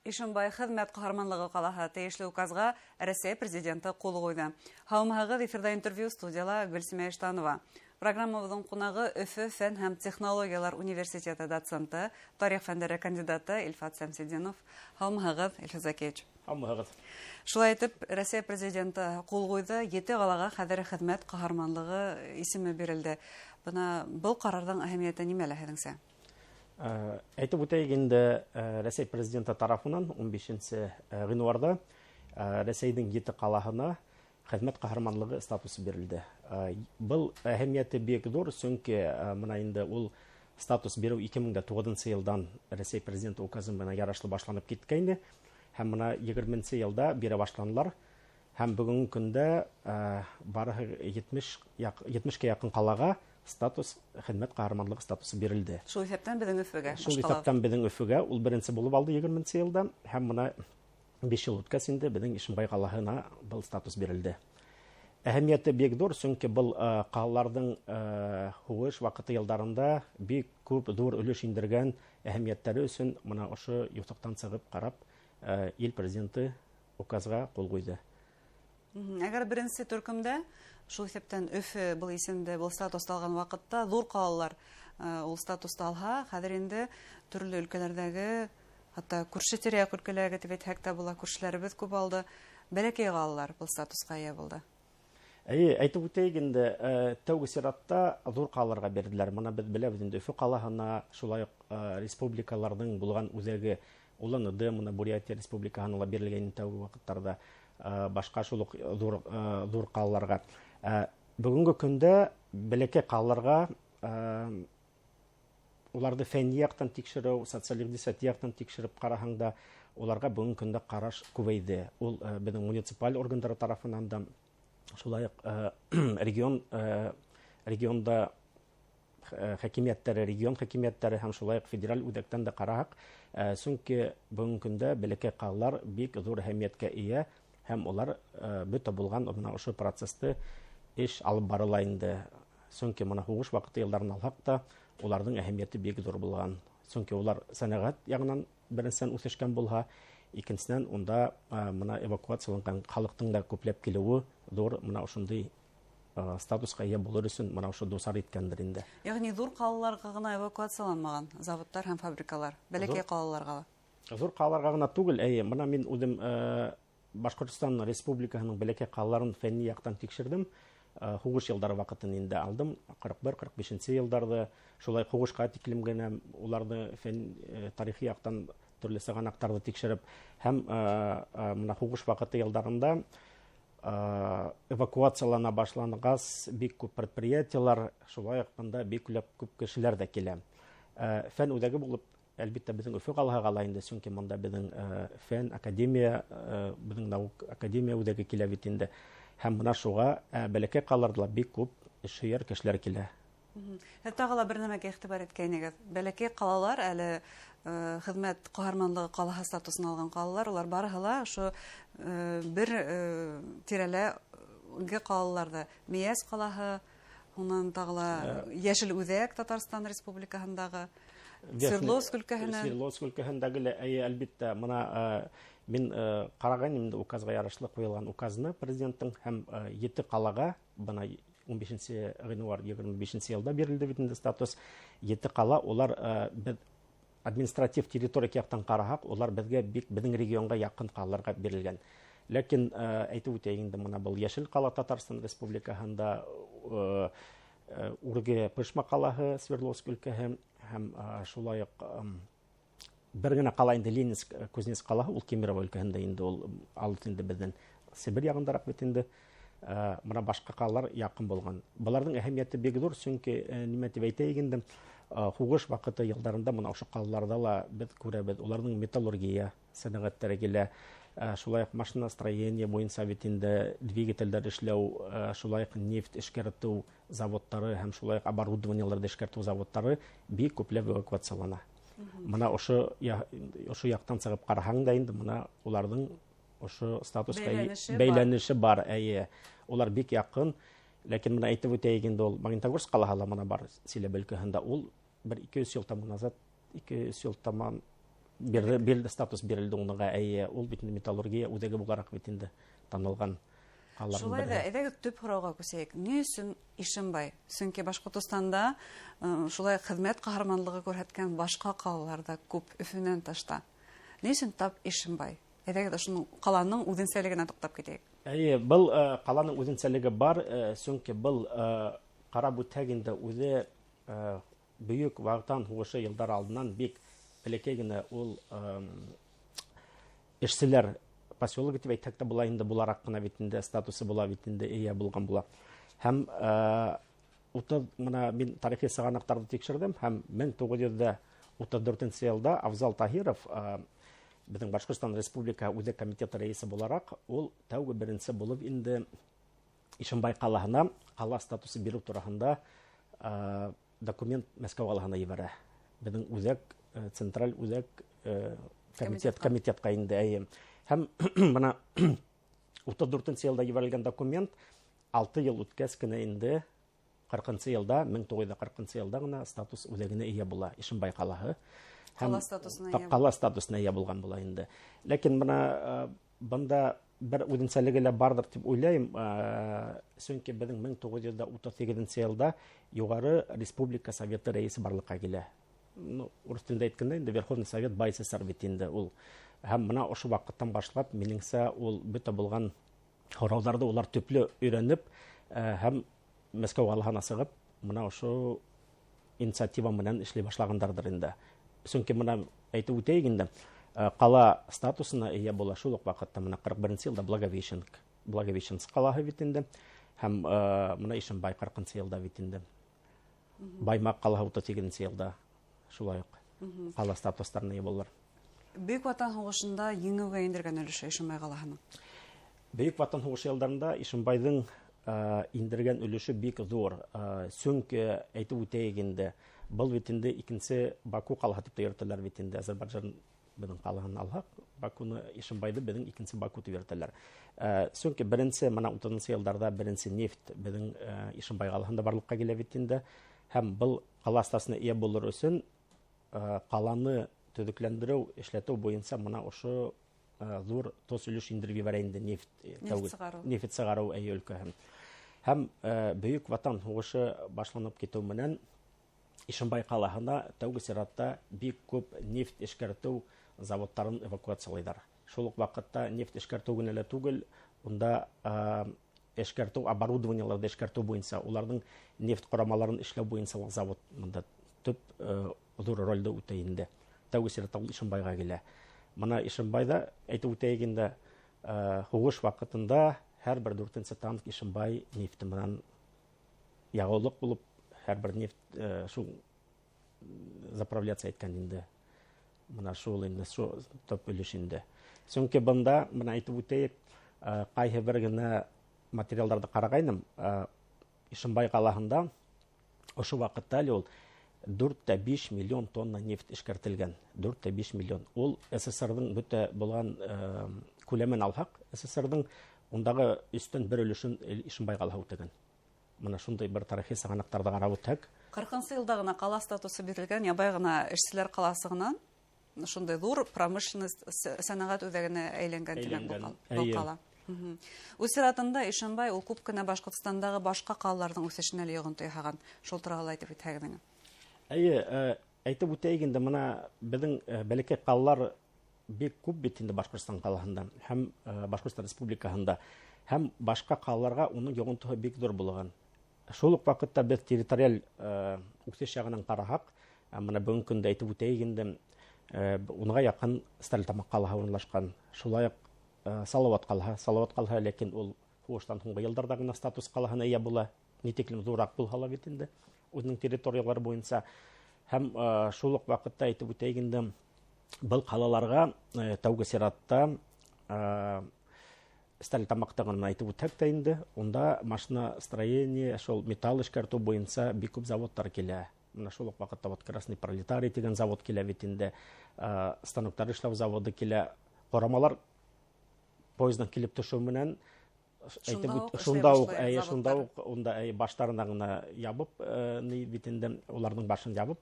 Ишембай — хеҙмәт ҡаһарманлығы ҡалаһы. Тейешле указға Рәсәй Президенты ҡул ҡуйҙы. Һаумыһығыҙ, эфирҙа интервью, студияла Гөлсимә Иштанова. Программабыҙҙың ҡунағы — Өфө фән һәм технологиялар университеты доценты, тарих фәндәре кандидаты Илфат Сәмсетдинов. Һаумыһығыҙ, Илфат Закиевич. Һаумыһығыҙ. Шулай итеп, Рәсәй Президенты ҡул ҡуйҙы, ете ҡалаға хәҙер хеҙмәт ҡаһарманлығы исеме бирелде. Бына был ҡарарҙың әһәмиәте нимәлә, һеҙҙеңсә? Әйтеп үтәйек инде, Рәсәй Президенты тарафынан 15 ғинуарҙа Рәсәйҙең ете ҡалаһына хеҙмәт ҡаһарманлығы статусы бирелде. Был әһәмиәте бик ҙур, сөнки бына инде ул статус биреү 2009 йылдан Рәсәй Президенты указы менән ярашлы башланып киткәйне һәм бына 20 йылда бирә башланылар. Һәм бөгөнгө көндә барыһы 70-кә яҡын ҡалаға статус, хеҙмәт ҡаһарманлығы статусы бирелде. Шул иҫәптән беҙҙең Өфөгә. Шул иҫәптән беҙҙең Өфөгә, ул беренсе булып алды 20 йылда, һәм бына 5 йыл үткәс инде беҙҙең Ишембай ҡалаһына был статус бирелде. Әһәмиәте бик ҙур, сөнки был ҡалаларҙың һуғыш ваҡыты йылдарында бик күп ҙур өлөш индергән әһәмиәттәре өсөн бына ошо юҫыҡтан сығып ҡарап, ил президенты указға ҡул ҡуйҙы. Әгәр беренсе төркөмдә, шул иҫәптән Өфө был исемде, был статусты алған ваҡытта ҙур ҡалалар ул статусты алһа, хәҙер инде төрлө өлкәләрҙәге, хатта күрше тирә-яҡ өлкәләргә тип әйтһәк тә була, күршеләребеҙ күп алды, бәләкәй ҡалалар был статусҡа эйә булды. Эйе, әйтеп үтәйек инде, тәүге сиратта ҙур ҡалаларға бирҙеләр. Бына беҙ беләбеҙ инде, Өфө ҡалаһына, шулай уҡ республикаларҙың булған үҙәге Улан-Удэ, бына Бурятия республикаһына ла бирелгән тәүге ваҡыттарҙа, башҡа шул уҡ ҙур ҡалаларға. Бөгөнгө көндә бәләкәй ҡалаларға уларҙы фәнни яҡтан тикшереү, социаль-иҡтисади яҡтан тикшереп ҡараһаң да, уларға бөгөнгө көндә ҡараш күбәйҙе. Ул беҙҙең муниципаль органдар тарафынан да, шулай уҡ регионда хакимиәттәре, регион хакимиәттәре һәм шулай уҡ федераль үҙәктән дә ҡараһаҡ, сөнки бөгөнгө көндә бәләкәй ҡалалар бик ҙур әһәмиәткә эйә һәм улар бөтә булған бына ошо процессты эш алып барыла инде. Сөнки бына һуғыш ваҡыты йылдарын алһаҡ та, уларҙың әһәмиәте бик ҙур булған. Сөнки улар сәнәғәт яғынан беренсенән үҫешкән булһа, икенсенән унда бына эвакуацияланған халыҡтың да күпләп килеүе ҙур бына ошондай статусҡа эйә булыр өсөн бына ошо дусар иткәндер инде. Йәғни ҙур ҡалаларға ғына эвакуацияланмаған заводтар һәм фабрикалар, бәләкәй ҡалаларға ла. Ҙур ҡалаларға ғына түгел, эйе, бына мин үҙем Башҡортостан Республикаһының бәләкәй ҡалаларын фәнни яҡтан тикшерҙем. Һуғыш йылдары ваҡытын инде алдым, 41, 45 йылдарҙы, шулай һуғышҡа тиклем генә уларҙы фән, тарихи яҡтан төрлө сығанаҡтарҙы тикшереп, һәм бына һуғыш ваҡыты йылдарында эвакуациялана башланғас бик күп предприятиелар, шулай уҡ бында бик күп кешеләр ҙә килә. Фән үҙәге булып, әлбиттә, беҙҙең Өфө ҡалаһы ҡала инде, сөнки бында беҙҙең фән академия, беҙҙең наук академия үҙәге килә бит инде. Һәм бына шуға бәләкәй ҡалаларҙа ла бик күп эшһөйәр кешеләр килә. Һеҙ тағы ла бер нәмәгә иғтибар иткәйнегеҙ. Бәләкәй ҡалалар әле хеҙмәт ҡаһарманлығы ҡалаһы статусын алған ҡалалар, улар барыһы ла ошо бер тирәләге ҡалаларҙа. Миәс ҡалаһы, унан тағы ла Йәшел Үҙәк Татарстан Республикаһындағы, Свердловск өлкәһенән. Свердловск өлкәһендәге лә, эйе, әлбиттә, бына мин ҡараған инде указға ярашлы ҡуйылған указны президенттың һәм ете ҡалаға, бына 15 ғинуар 25 йылда бирелде бит инде статус, ете ҡала, улар беҙ административ территорик яҡтан ҡараһаҡ, улар беҙгә бик беҙҙең регионға яҡын ҡалаларға бирелгән. Ләкин әйтеп үтәйек инде, бына был Йәшел ҡала Татарстан Республикаһында, Үрге Пышма ҡалаһы Свердловск өлкәһе һәм шулай уҡ бер генә ҡала инде Ленинск, Кузнецк ҡалаһы, ул Кемерово өлкәһендә инде, ул алыҫ инде беҙҙән Себер яғындараҡ бит инде. Бына башҡа ҡалалар яҡын булған. Быларҙың әһәмиәте бик ҙур, сөнки нимә тип әйтәйек инде, һуғыш ваҡыты йылдарында бына ошо ҡалаларҙа ла беҙ күрәбеҙ, уларҙың металлургия сәнәғәттәре килә, шулай уҡ машиностроение буйынса бит инде двигателдәр эшләү, шулай уҡ нефть эшкәртеү заводтары һәм шулай уҡ оборудованиеларҙы эшкәртеү заводтары бик күпләп эвакуациялана. Бына ошо яҡтан сығып ҡараһаң да инде, бына уларҙың ошо статусҡа бәйләнеше бар. Бәйләнеше бар, эйе. Улар бик яҡын. Ләкин бына әйтеп үтәйек инде, ул Магнитогорск ҡалаһы ла бына бар Силәбе өлкәһендә, ул бер ике өс йыл таман назад, ике өс йыл таман Бирелде, статус бирелде уныға, әйе, ул бит инде металлургия үҙәге булараҡ бит инде танылған ҡалаларҙың Шулай ҙа береһе. Әйҙәгеҙ төп һорауға күсәйек. Ни өсөн Ишембай? Сөнки Башҡортостанда шулай хеҙмәт ҡаһарманлығы күрһәткән башҡа ҡалалар ҙа күп, Өфөнән тышта. Ни өсөн тап Ишембай? Әйҙәгеҙ ошоноң ҡаланың үҙенсәлегенә туҡтап китәйек. Әйе, был ҡаланың үҙенсәлеге бар, сөнки был ҡарап үтһәк инде үҙе Бөйөк Ватан һуғышы йылдары алдынан бик бәләкәй генә ул эшселәр поселогы тип әйтһәк тә була инде, булараҡ ҡына бит инде статусы була бит инде, эйә булған була. Һәм утыҙ, мына мин тарихи сығанаҡтарҙы тикшерҙем, һәм мең туғыҙ йөҙ ҙә утыҙ дүртенсе йылда Афзал Таһиров, беҙҙең Башҡортостан Республика Үҙәк комитеты рәйесе булараҡ, ул тәүге беренсе булып инде Ишембай ҡалаһына ҡала статусы биреү тураһында документ Мәскәү ҡалаһына ебәрә. Беҙҙең үҙәк, централь үҙәк Комитетҡа. комитетҡа инде, әйе. Һәм бына утыҙ дүртенсе йылда ебәрелгән документ алты йыл үткәс кенә инде ҡырҡынсы йылда, мең туғыҙ йөҙ ҡырҡынсы йылда ғына статус үҙәгенә эйә була Ишембай ҡалаһы. Һәм Ҡала статусына эйә ҡала статусына эйә булған була инде. Ләкин бына бында бер үҙенсәлеге лә барҙыр тип уйлайым, сөнки беҙҙең мең туғыҙ йөҙ утыҙ һигеҙенсе йылда Юғары Республика Советы рәйесе барлыҡҡа килә. Урыҫ телендә әйткәндә инде Верховный Совет БАССР бит инде ул. Һәм бына ошо ваҡыттан башлап, минеңсә, ул бөтә булған һорауҙарҙы улар төплө өйрәнеп, һәм Мәскәү ҡалаһына сығып, бына ошо инициатива менән эшләй башлағандарҙыр инде. Сөнки бына әйтеп үтәйек инде, ҡала статусына эйә була шул уҡ ваҡытта бына ҡырҡ беренсе йылда Благовещенск ҡалаһы бит инде, һәм бына Ишембай ҡырҡынсы йылда бит инде. Баймаҡ ҡалаһы утыҙ һигеҙенсе йылда шулай уҡ ҡала статустарына эйә булалар. Бөйөк Ватан һуғышында еңеүгә индергән өлөшө Ишембай ҡалаһының. Бөйөк Ватан һуғышы йылдарында Ишембайҙың индергән өлөшө бик ҙур. Сөнки әйтеп үтәйек инде, был бит инде икенсе Баку ҡалаһы тип тә йөрөтәләр бит инде. Азербайжан беҙҙең ҡалаһын алһаҡ, Бакуны, Ишембайҙы беҙҙең икенсе Баку тип йөрөтәләр. Сөнки беренсе, мына утыҙынсы йылдарҙа беренсе нефть беҙҙең Ишембай ҡалаһында барлыҡҡа килә бит инде. Һәм был ҡала статусына эйә булыр өсөн ҡаланы төҙөкләндереү, эшләтеү буйынса мына ошо ҙур тос өлөш индереп ебәрә инде нефть, Нефть тәүге сығарыу. нефть сығарыу әйе өлкәһе. Һәм Бөйөк Ватан һуғышы башланып китеү менән Ишембай ҡалаһына тәүге сиратта бик күп нефть эшкәртеү заводтарын эвакуациялайҙар. Шул уҡ ваҡытта нефть эшкәртеү генә лә түгел, унда эшкәртеү оборудованиеларҙы эшкәртеү буйынса, уларҙың нефть ҡорамаларын эшләү буйынса ул завод мында төп ҙур ролде үтәй инде. Тәүге сиратта ул Ишембайға килә. Мына Ишембайҙа әйтеп үтәйек инде, һуғыш ваҡытында һәр бер дүртенсе танк Ишембай нефте менән яғыулыҡ булып, һәр бер нефть шул заправляться иткән инде. Мына шул инде, шул төп өлөш инде. Сөнки бында, мына әйтеп үтәйек, ҡайһы бер генә материалдарҙы ҡарағайным, Ишембай ҡалаһында ошо ваҡытта әле ул дүрт тә биш миллион тонна нефть эшкәртелгән. Дүрт тә биш миллион. Ул СССРҙың бөтә булған күләмен алһаҡ, СССРҙың ундағы өстән бер өлөшөн Ишембай ҡалаһы үтәгән. Мына шундай бер тарихи сығанаҡтарҙы ҡарап үтһәк. Ҡырҡынсы йылда ғына ҡала статусы бирелгән, ябай ғына эшселәр ҡаласығынан шундай ҙур промышленность сәнәғәт үҙәгенә әйләнгән тимәк Әйләнгән. был Әйе. ҡала. Үҙ сиратында Ишембай ул күп кенә Башҡортостандағы башҡа ҡалаларҙың үҫешенә лә йоғонто яһаған. Шул тураһа ла әйтеп үтһәгеҙ инде. Әйе, әйтеп үтәйек инде, мына беҙҙең бәләкәй ҡалалар бик күп бит инде Башҡортостан ҡалаһында һәм Башҡортостан Республикаһында, һәм башҡа ҡалаларға уның йоғонтоһо бик ҙур булған. Шул уҡ ваҡытта беҙ территориаль үҫеш яғынан ҡараһаҡ, мына бөгөнгө көндә әйтеп үтәйек инде, унға яҡын Стәрлетамаҡ ҡалаһы урынлашҡан. Шулай уҡ Салауат ҡалаһы, Салауат ҡалаһы, ләкин ул һуғыштан һуңғы йылдарҙа ғына статус ҡалаһына эйә була. Ни тиклем ҙурыраҡ булһа ла бит инде үҙенең территориялары буйынса. Һәм шул уҡ ваҡытта әйтеп үтәйек инде, был ҡалаларға тәүге сиратта Стәрлетамаҡта ғына әйтеп үтһәк тә инде, унда машиностроение, шул металл эшкәртеү буйынса бик күп заводтар килә. Мына шул уҡ ваҡытта вот Красный Пролетарий тигән завод килә бит инде, станоктар эшләү заводы килә. Ҡорамалар поезддан килеп төшөү менән әйтеп Шунда үт- уҡ эшләй шунда уҡ, башлай әйе, шунда заводтар. уҡ, унда, әйе, баштарына ғына ябып, ни бит инде, уларҙың башын ябып,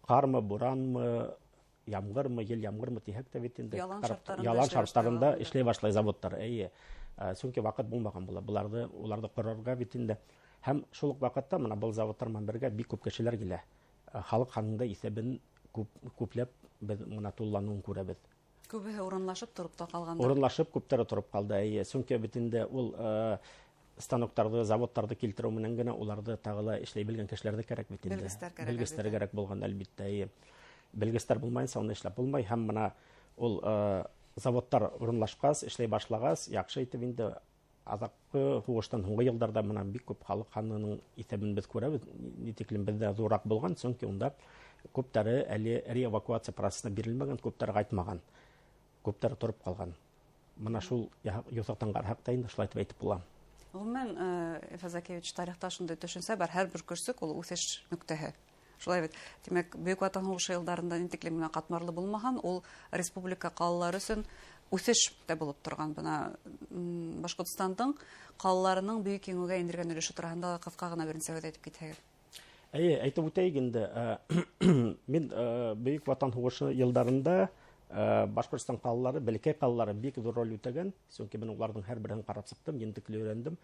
ҡармы, буранмы, ямғырмы, ел ямғырмы тиһәк тә бит инде. Ялан шарттарында эшләй башлай заводтар. Эйе. Сөнки ваҡыт булмаған була. Быларҙы, уларҙы ҡорорға бит инде. Һәм шул уҡ ваҡытта мына был заводтар менән бергә бик күп кешеләр килә. Халыҡ һанында иҫәбен күпләп беҙ мына тулланыуын күрәбеҙ. Күбеһе урынлашып тороп та ҡалғандар. Урынлашып күптәре тороп ҡалды, эйе. Сөнки бит инде ул станоктарҙы, заводтарҙы килтереү менән генә уларҙы тағы ла эшләй белгән кешеләр ҙә кәрәк бит инде. Белгестәр кәрәк, Белгестәр әлбиттә. кәрәк булған, әлбиттә, эйе. Белгестәр булмайынса уны эшләп булмай. Һәм мына ул заводтар урынлашҡас, эшләй башлағас, яҡшы итеп инде аҙаҡҡы һуғыштан һуңғы йылдарҙа мына бик күп халыҡ һанының иҫәбен беҙ күрәбеҙ, ни тиклем беҙҙә ҙурыраҡ булған, сөнки унда күптәре әле реэвакуация процессына бирелмәгән, күптәре ҡайтмаған, күптәре тороп ҡалған. Мына шул юҫыҡтан ҡараһаҡ та инде шулай итеп әйтеп була. Ғөмүмән, Илфат Закиевич, тарихта шундай төшөнсә бар, һәр бер көрсөк ул үҫеш нөктәһе. Шулай бит. Тимәк, Бөйөк Ватан һуғышы йылдарында ни тиклем генә ҡатмарлы булмаһын, ул республика ҡалалары өсөн үҫеш тә булып торған. Бына Башҡортостандың ҡалаларының Бөйөк Еңеүгә индергән өлөшө тураһында ла ҡыҫҡа ғына беренсе һүҙ әйтеп китһәгеҙ. Эйе, әйтеп үтәйек инде. Мин Бөйөк Ватан һуғышы йылдарында Башҡортостан ҡалалары, бәләкәй ҡалалары бик ҙур роль үтәгән. Сөнки мин уларҙың һәр береһен ҡарап сыҡтым, ентекле өйрәндем.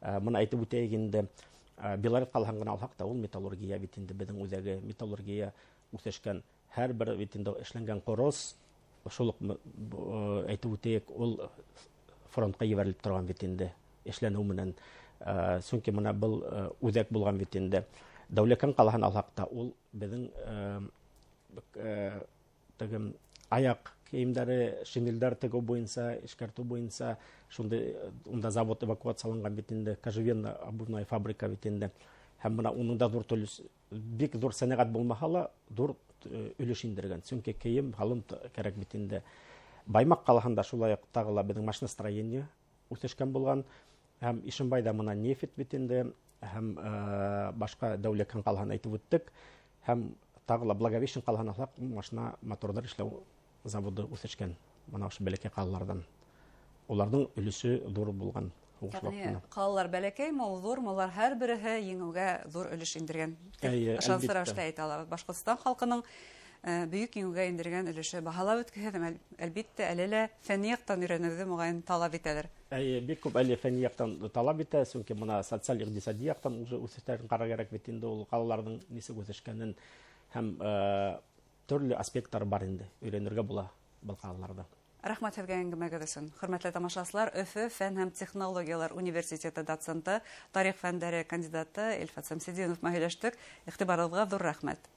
Бына әйтеп үтәйек инде, Белорет ҡалаһын ғына алһаҡ та, ул металлургия бит инде, беҙҙең үҙәге металлургия үҫешкән. Һәр бер бит инде эшләнгән ҡорос, шул уҡ әйтеп үтәйек, ул фронтҡа ебәрелеп торған бит инде, эшләнеү менән. Сөнки мына был үҙәк булған бит инде. Дәүләкән ҡалаһын алһаҡ та, ул беҙҙең теге аяҡ кейемдәре, шинелдәр тегеү буйынса, эшкәртеү буйынса, шундай унда завод эвакуацияланған бит инде, кожевенная обувная фабрика бит инде. Һәм бына уның да ҙур өлөш, бик ҙур сәнәғәт булмаһа ла, ҙур өлөш индергән. Сөнки кейем һалым кәрәк бит инде. Баймаҡ ҡалаһында шулай уҡ тағы ла беҙҙең машиностроение үҫешкән булған. Һәм Ишембайҙа мына нефть бит инде, һәм башҡа Дәүләкән ҡалаһын әйтеп үттек. Һәм тағы ла Благовещен ҡалаһын алһаҡ, машина моторҙар эшләү заводы үҫешкән. Мына ошо бәләкәй ҡалаларҙан. Уларҙың өлөшө ҙур булған һуғыш Ягъни ваҡытында. ҡалалар бәләкәйме, ул ҙурмы, улар һәр береһе еңеүгә ҙур өлөш индергән. Тип Эйе, ышаныслы әлбиттә. рәүештә әйтә алабыҙ. Башҡортостан халҡының бөйөк еңеүгә индергән өлөшө баһалап үткөһөҙ, әлбиттә, әле лә фәнни яҡтан өйрәнеүҙе моғайын талап итәлер. Эйе, бик күп әле фәнни яҡтан талап итә, сөнки мына социаль иҡтисади яҡтан уже үҫештәрен ҡарар кәрәк бит инде, ул ҡалаларҙың нисек үҫешкәнен һәм төрлө аспекттар бар инде, өйрәнергә була был ҡалаларҙа. Рәхмәт һеҙгә әңгәмәгеҙ өсөн. Хөрмәтле тамашасылар, Өфө фән һәм технологиялар университеты доценты, тарих фәндәре кандидаты Илфат Шәмсетдинов менән һөйләштек. Иғтибарығыҙға ҙур рәхмәт.